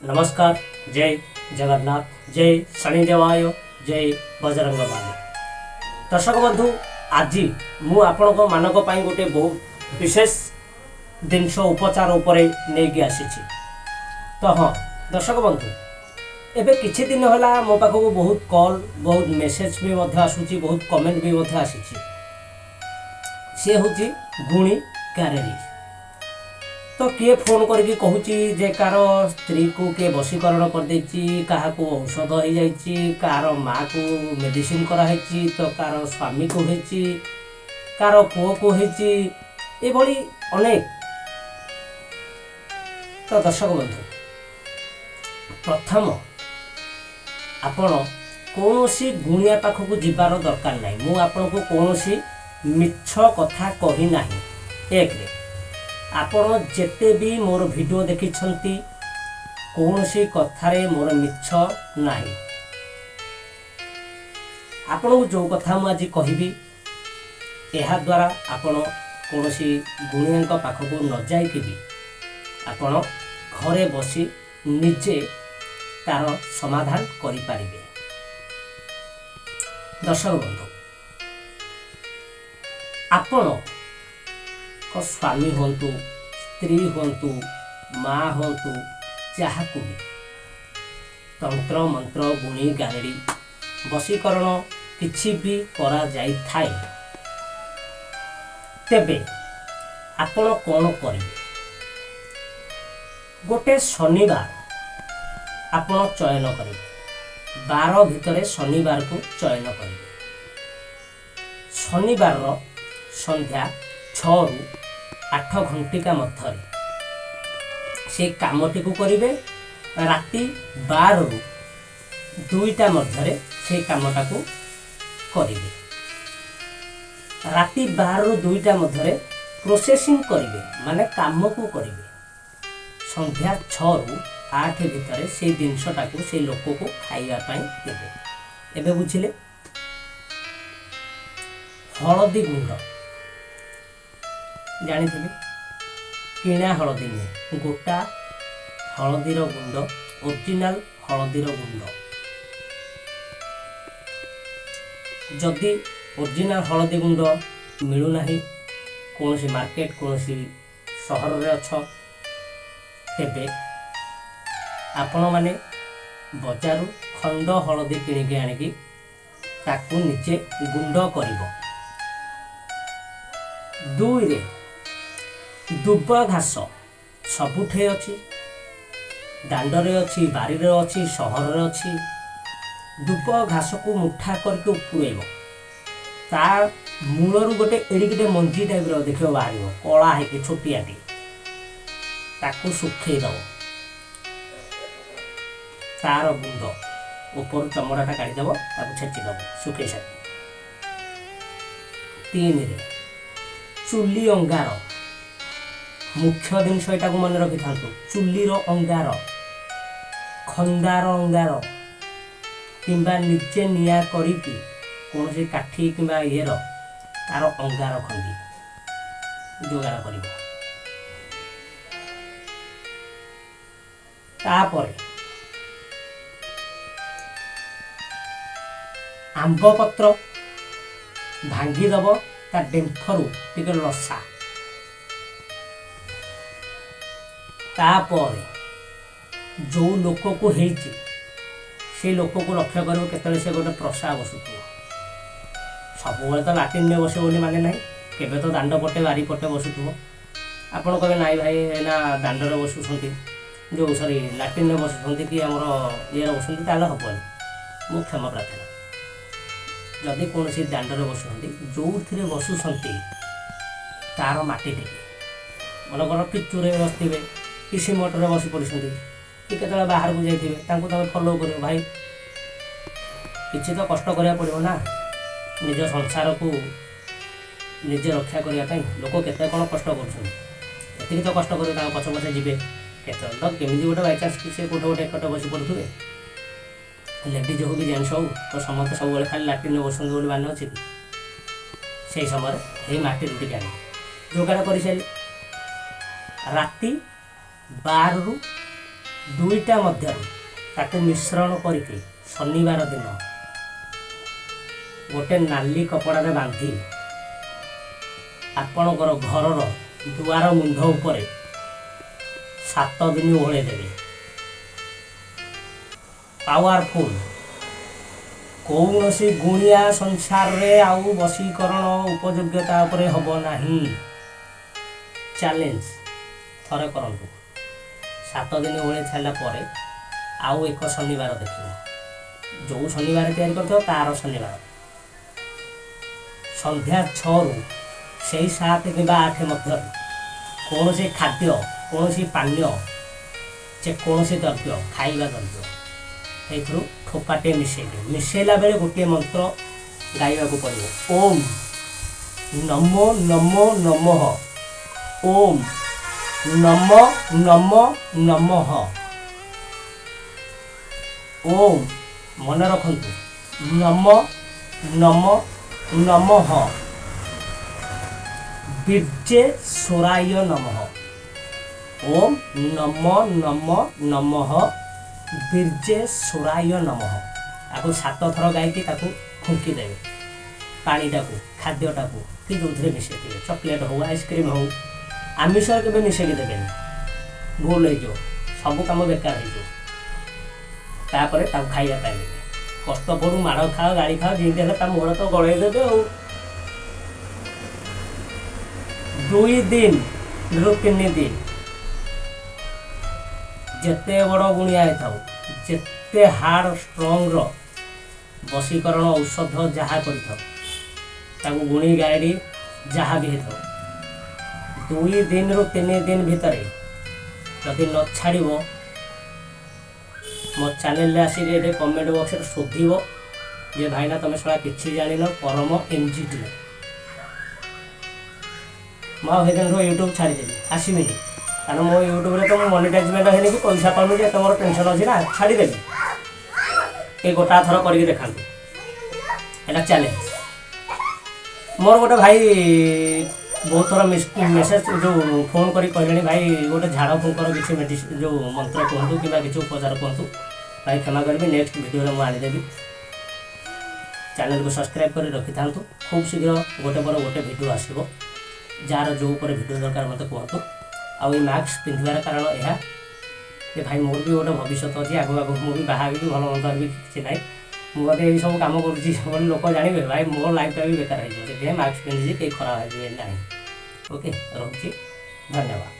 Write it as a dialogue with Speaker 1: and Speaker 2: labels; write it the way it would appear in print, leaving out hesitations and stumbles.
Speaker 1: ନମସ୍କାର, ଜୟ ଜଗନ୍ନାଥ, ଜୟ ଶନିଦେବାୟ, ଜୟ ବଜରଙ୍ଗ ବାଲି। ଦର୍ଶକ ବନ୍ଧୁ, ଆଜି ମୁଁ ଆପଣଙ୍କ ମାନଙ୍କ ପାଇଁ ଗୋଟେ ବହୁତ ବିଶେଷ ଜିନିଷ ଉପଚାର ଉପରେ ନେଇକି ଆସିଛି। ତ ହଁ ଦର୍ଶକ ବନ୍ଧୁ, ଏବେ କିଛି ଦିନ ହେଲା ମୋ ପାଖକୁ ବହୁତ କଲ୍, ବହୁତ ମେସେଜ ବି ମଧ୍ୟ ଆସୁଛି, ବହୁତ କମେଣ୍ଟ ବି ମଧ୍ୟ ଆସିଛି। ସିଏ ହେଉଛି ଗୁଣି ଗାରେଡ଼ି। ତ କିଏ ଫୋନ୍ କରିକି କହୁଛି ଯେ କାହାର ସ୍ତ୍ରୀକୁ କିଏ ବଶୀକରଣ କରିଦେଇଛି, କାହାକୁ ଔଷଧ ହେଇଯାଇଛି, କାହାର ମାଆକୁ ମେଡ଼ିସିନ କରାହେଇଛି, ତ କାହାର ସ୍ୱାମୀକୁ ହେଇଛି, କାହାର ପୁଅକୁ ହେଇଛି, ଏଭଳି ଅନେକ। ତ ଦର୍ଶକ ବନ୍ଧୁ, ପ୍ରଥମ ଆପଣ କୌଣସି ଗୁଣିଆ ପାଖକୁ ଯିବାର ଦରକାର ନାହିଁ। ମୁଁ ଆପଣଙ୍କୁ କୌଣସି ମିଛ କଥା କହିନାହିଁ। ଏକରେ ଆପଣ ଯେତେ ବି ମୋର ଭିଡ଼ିଓ ଦେଖିଛନ୍ତି, କୌଣସି କଥାରେ ମୋର ମିଛ ନାହିଁ। ଆପଣଙ୍କୁ ଯେଉଁ କଥା ମୁଁ ଆଜି କହିବି, ଏହାଦ୍ୱାରା ଆପଣ କୌଣସି ଗୁଣିଆଙ୍କ ପାଖକୁ ନ ଯାଇକି ବି ଆପଣ ଘରେ ବସି ନିଜେ ତାର ସମାଧାନ କରିପାରିବେ। ଦର୍ଶକ ବନ୍ଧୁ, ଆପଣଙ୍କ ସ୍ୱାମୀ ହୁଅନ୍ତୁ, ସ୍ତ୍ରୀ ହୁଅନ୍ତୁ, ମା ହୁଅନ୍ତୁ, ଯାହାକୁ ବି ତନ୍ତ୍ର ମନ୍ତ୍ର, ଗୁଣି ଗାରେଡ଼ି, ବଶୀକରଣ କିଛି ବି କରାଯାଇଥାଏ, ତେବେ ଆପଣ କ'ଣ କରିବେ? ଗୋଟେ ଶନିବାର ଆପଣ ଚୟନ କରିବେ। ବାର ଭିତରେ ଶନିବାରକୁ ଚୟନ କରିବେ। ଶନିବାରର ସନ୍ଧ୍ୟା 6ରୁ 8 ଘଣ୍ଟିକା ମଧ୍ୟରେ ସେ କାମଟିକୁ କରିବେ। ରାତି 12ରୁ 2ଟା ମଧ୍ୟରେ ସେ କାମଟାକୁ କରିବେ। ରାତି 12ରୁ 2ଟା ମଧ୍ୟରେ ପ୍ରୋସେସିଂ କରିବେ, ମାନେ କାମକୁ କରିବେ। ସନ୍ଧ୍ୟା 6ରୁ 8 ଭିତରେ ସେଇ ଜିନିଷଟାକୁ ସେଇ ଲୋକକୁ ଖାଇବା ପାଇଁ ଦେବେ। ଏବେ ବୁଝିଲେ? ହଳଦୀ ଗୁଣ୍ଡ ଜାଣିଥିବେ, କିଣା ହଳଦୀ ନୁହେଁ, ଗୋଟା ହଳଦୀର ଗୁଣ୍ଡ, ଅରିଜିନାଲ ହଳଦୀର ଗୁଣ୍ଡ। ଯଦି ଅରିଜିନାଲ ହଳଦୀ ଗୁଣ୍ଡ ମିଳୁନାହିଁ, କୌଣସି ମାର୍କେଟ, କୌଣସି ସହରରେ ଅଛ, ତେବେ ଆପଣମାନେ ବଜାରରୁ ଖଣ୍ଡ ହଳଦୀ କିଣିକି ଆଣିକି ତାକୁ ନିଜେ ଗୁଣ୍ଡ କରିବ। ଦୁଇରେ ଦୁବ ଘାସ ସବୁଠେ ଅଛି, ଦାଣ୍ଡରେ ଅଛି, ବାରିରେ ଅଛି, ସହରରେ ଅଛି। ଦୁବ ଘାସକୁ ମୁଠା କରିକି ଉପୁଡ଼େଇବ। ତା ମୂଳରୁ ଗୋଟେ ଏଡ଼ିକିଟେ ମଞ୍ଜି ଟାଇପ୍ର ଦେଖିବ ବାହାରିବ, କଳା ହେଇକି ଛୋଟିଆଟି। ତାକୁ ଶୁଖେଇ ଦେବ। ତାର ଗୁଣ୍ଡ, ଉପରୁ ଚମଡ଼ାଟା କାଢ଼ିଦେବ, ତାକୁ ଛେଚିଦେବ ଶୁଖେଇ ସାରି। ତିନିରେ ଚୁଲି ଅଙ୍ଗାର। ମୁଖ୍ୟ ଜିନିଷ ଏଟାକୁ ମନେ ରଖିଥାନ୍ତୁ। ଚୁଲିର ଅଙ୍ଗାର, ଖନ୍ଦାର ଅଙ୍ଗାର କିମ୍ବା ନିଜେ ନିଆଁ କରିକି କୌଣସି କାଠି କିମ୍ବା ଇଏର ତାର ଅଙ୍ଗାର ଖଣ୍ଡି ଯୋଗାଡ଼ କରିବ। ତାପରେ ଆମ୍ବ ପତ୍ର ଭାଙ୍ଗିଦେବ, ତା ଡେମ୍ଫରୁ ଟିକେ ଲସା। ତାପରେ ଯେଉଁ ଲୋକକୁ ହେଇଛି, ସେ ଲୋକକୁ ଲକ୍ଷ୍ୟ କରିବ କେତେବେଳେ ସେ ଗୋଟେ ପ୍ରସା ବସୁଥିବ। ସବୁବେଳେ ତ ଲାଟିନ୍ରେ ବସିବ ବୋଲି ମାନେ ନାହିଁ। କେବେ ତ ଦାଣ୍ଡ ପଟେ, ବାରି ପଟେ ବସୁଥିବ। ଆପଣ କହିବେ, ନାଇଁ ଭାଇ, ନା ଦାଣ୍ଡରେ ବସୁଛନ୍ତି, ଯେଉଁ ସରି, ଲାଟିନ୍ରେ ବସୁଛନ୍ତି କି ଆମର ଇଏରେ ବସୁଛନ୍ତି, ତାହେଲେ ହେବନି। ମୁଁ କ୍ଷମା ପ୍ରାର୍ଥନା। ଯଦି କୌଣସି ଦାଣ୍ଡରେ ବସୁଛନ୍ତି, ଯେଉଁଥିରେ ବସୁଛନ୍ତି ତାର ମାଟି ଟିକେ, ମନେକର ପିଚୁରେ ବସିଥିବେ କି ସିମେଣ୍ଟରେ ବସି ପଡ଼ିଛନ୍ତି କି କେତେବେଳେ ବାହାରକୁ ଯାଇଥିବେ, ତାଙ୍କୁ ତୁମେ ଫଲୋ କରିବ। ଭାଇ, କିଛି ତ କଷ୍ଟ କରିବାକୁ ପଡ଼ିବ ନା। ନିଜ ସଂସାରକୁ ନିଜେ ରକ୍ଷା କରିବା ପାଇଁ ଲୋକ କେତେ କ'ଣ କଷ୍ଟ କରୁଛନ୍ତି। ଏତିକି ତ କଷ୍ଟ କରିବେ, ତାଙ୍କ ପଛେ ପଛେ ଯିବେ। କେତେବେଳେ ତ କେମିତି ଗୋଟେ ବାଇଚାନ୍ସ କି ସେ କେଉଁଠି ଗୋଟେ ଏକଟେ ବସି ପଡ଼ୁଥିବେ। ଲେଡ଼ିଜ୍ ହଉ କି ଜେଣ୍ଟସ୍ ହଉ, ତ ସମସ୍ତେ ସବୁବେଳେ ଖାଲି ଲାଟ୍ରିନ୍ରେ ବସନ୍ତି ବୋଲି ମାନେ ଅଛି କି? ସେଇ ସମୟରେ ଏଇ ମାଟିରୁ ଟିକେ ଆଣିବେ। ଯୋଗାଡ଼ କରିସାରିଲେ ରାତି 12ରୁ ଦୁଇଟା ମଧ୍ୟରେ ତାକୁ ମିଶ୍ରଣ କରିକି ଶନିବାର ଦିନ ଗୋଟେ ନାଲି କପଡ଼ାରେ ବାନ୍ଧି ଆପଣଙ୍କର ଘରର ଦୁଆର ମୁଣ୍ଡ ଉପରେ 7 ଦିନ ଓହଳେଇ ଦେବେ। ପାୱାରଫୁଲ୍। କୌଣସି ଗୁଣିଆ ସଂସାରରେ ଆଉ ବଶୀକରଣ ଉପଯୋଗ୍ୟତା ଉପରେ ହେବ ନାହିଁ। ଚ୍ୟାଲେଞ୍ଜ। ଥରେ କରନ୍ତୁ। 7 ଦିନ ଓହଳେଇ ସାରିଲା ପରେ ଆଉ ଏକ ଶନିବାର ଦେଖିବ, ଯେଉଁ ଶନିବାର ତିଆରି କରିଥିବ ତାର ଶନିବାର ସନ୍ଧ୍ୟା 6ରୁ ସେଇ 7 କିମ୍ବା 8 ମଧ୍ୟରେ କୌଣସି ଖାଦ୍ୟ, କୌଣସି ପାନୀୟ, ଯେକୌଣସି ଦ୍ରବ୍ୟ, ଖାଇବା ଦ୍ରବ୍ୟ ସେଇଥିରୁ ଠୋପାଟିଏ ମିଶାଇବେ। ମିଶାଇଲା ବେଳେ ଗୋଟିଏ ମନ୍ତ୍ର ଗାଇବାକୁ ପଡ଼ିବ। ଓମ୍ ନମୋ ନମୋ ନମଃ, ଓମ୍ ନମ ନମ ନମଃ, ଓମ୍, ମନେ ରଖନ୍ତୁ, ନମ ନମ ନମଃ ବୀର୍ଯ୍ୟେଶ୍ୱରାୟ ନମଃ। ଓମ୍ ନମ ନମ ନମଃ ବୀର୍ଯ୍ୟେଶ୍ୱରାୟ ନମଃ। ତାକୁ ସାତ ଥର ଗାଇକି ତାକୁ ଫୁଙ୍କି ଦେବେ, ପାଣିଟାକୁ, ଖାଦ୍ୟଟାକୁ କି ଯେଉଁଥିରେ ମିଶାଇଥିବେ, ଚକୋଲେଟ୍ ହଉ, ଆଇସ୍କ୍ରିମ୍ ହଉ। ଆମିଷରେ କେବେ ମିଶାଇକି ଦେବେନି, ଭୁଲ ହେଇଯିବ, ସବୁ କାମ ବେକାର ହେଇଯିବ। ତାପରେ ତାକୁ ଖାଇବା ପାଇଁ ଦେବେ। କଷ୍ଟ ପଡ଼ୁ, ମାଡ଼ ଖାଅ, ଗାଳି ଖାଅ, ଯେମିତି ହେଲେ ତା ମୁହଁରେ ତ ଗଳେଇ ଦେବେ। ଆଉ 2 ଦିନରୁ 3 ଦିନ, ଯେତେ ବଡ଼ ଗୁଣିଆ ହେଇଥାଉ, ଯେତେ ହାର୍ଡ଼ ଷ୍ଟ୍ରଙ୍ଗର ବଶୀକରଣ ଔଷଧ ଯାହା କରିଥାଉ, ତାକୁ ଗୁଣି ଗାଇଡ଼ି ଯାହା ବି ହେଇଥାଉ, 2 ଦିନରୁ 3 ଦିନ ଭିତରେ ଯଦି ନ ଛାଡ଼ିବ, ମୋ ଚ୍ୟାନେଲରେ ଆସିକି ଏଠି କମେଣ୍ଟ ବକ୍ସରେ ଶୋଧିବ ଯେ ଭାଇନା, ତମେ ଶଳା କିଛି ଜାଣିନ, ପରମ ଏମ୍ଜିଟି। ମୁଁ ଆଉ ସେଦିନଠୁ ୟୁଟ୍ୟୁବ୍ ଛାଡ଼ିଦେବି, ଆସିବିନି। କାରଣ ମୋ ୟୁଟ୍ୟୁବରେ ତ ମୁଁ ମନିଟାଇଜମେଣ୍ଟ ହେଇନି କି ପଇସା ପାଉନି ଯେ ଏତେ ମୋର ଟେନସନ୍ ଅଛି ନା। ଛାଡ଼ିଦେବି। ଏ ଗୋଟା ଥର କରିକି ଦେଖାନ୍ତୁ, ଏଇଟା ଚ୍ୟାଲେଞ୍ଜ। ମୋର ଗୋଟେ ଭାଇ ବହୁତ ଥର ମେସେଜ, ଯେଉଁ ଫୋନ୍ କରି କହିଲେଣି, ଭାଇ, ଗୋଟେ ଝାଡ଼ ଫୁଙ୍କର କିଛି ମେଡ଼ିସିନ, ଯେଉଁ ମନ୍ତ୍ର କୁହନ୍ତୁ କିମ୍ବା କିଛି ଉପଚାର କୁହନ୍ତୁ। ଭାଇ, କ୍ଷମା କରିବି, ନେକ୍ସଟ ଭିଡ଼ିଓରେ ମୁଁ ଆଣିଦେବି। ଚ୍ୟାନେଲକୁ ସବସ୍କ୍ରାଇବ୍ କରି ରଖିଥାନ୍ତୁ। ଖୁବ୍ ଶୀଘ୍ର ଗୋଟେ ପରେ ଗୋଟେ ଭିଡ଼ିଓ ଆସିବ। ଯାହାର ଯେଉଁ ଉପରେ ଭିଡ଼ିଓ ଦରକାର ମୋତେ କୁହନ୍ତୁ। ଆଉ ଏଇ ମାସ୍କ ପିନ୍ଧିବାର କାରଣ ଏହା ଯେ ଭାଇ, ମୋର ବି ଗୋଟେ ଭବିଷ୍ୟତ ଅଛି। ଆଗକୁ ଆଗକୁ ମୁଁ ବି ବାହା ହେବି, ଭଲ ମନ୍ଦ ହେବି, କିଛି ନାହିଁ। ମୁଁ ବୋଧେ ଏଇ ସବୁ କାମ କରୁଛି ବୋଲି ଲୋକ ଜାଣିବେ, ଭାଇ, ମୋ ଲାଇଫଟା ବି ବେକାର ହେଇଯିବ। ସେଥିପାଇଁ ମାସ୍କ ପିନ୍ଧିଛି, କେହି ଖରାପ ଭାବିବେ ନାହିଁ। ଓକେ, ରହୁଛି, ଧନ୍ୟବାଦ।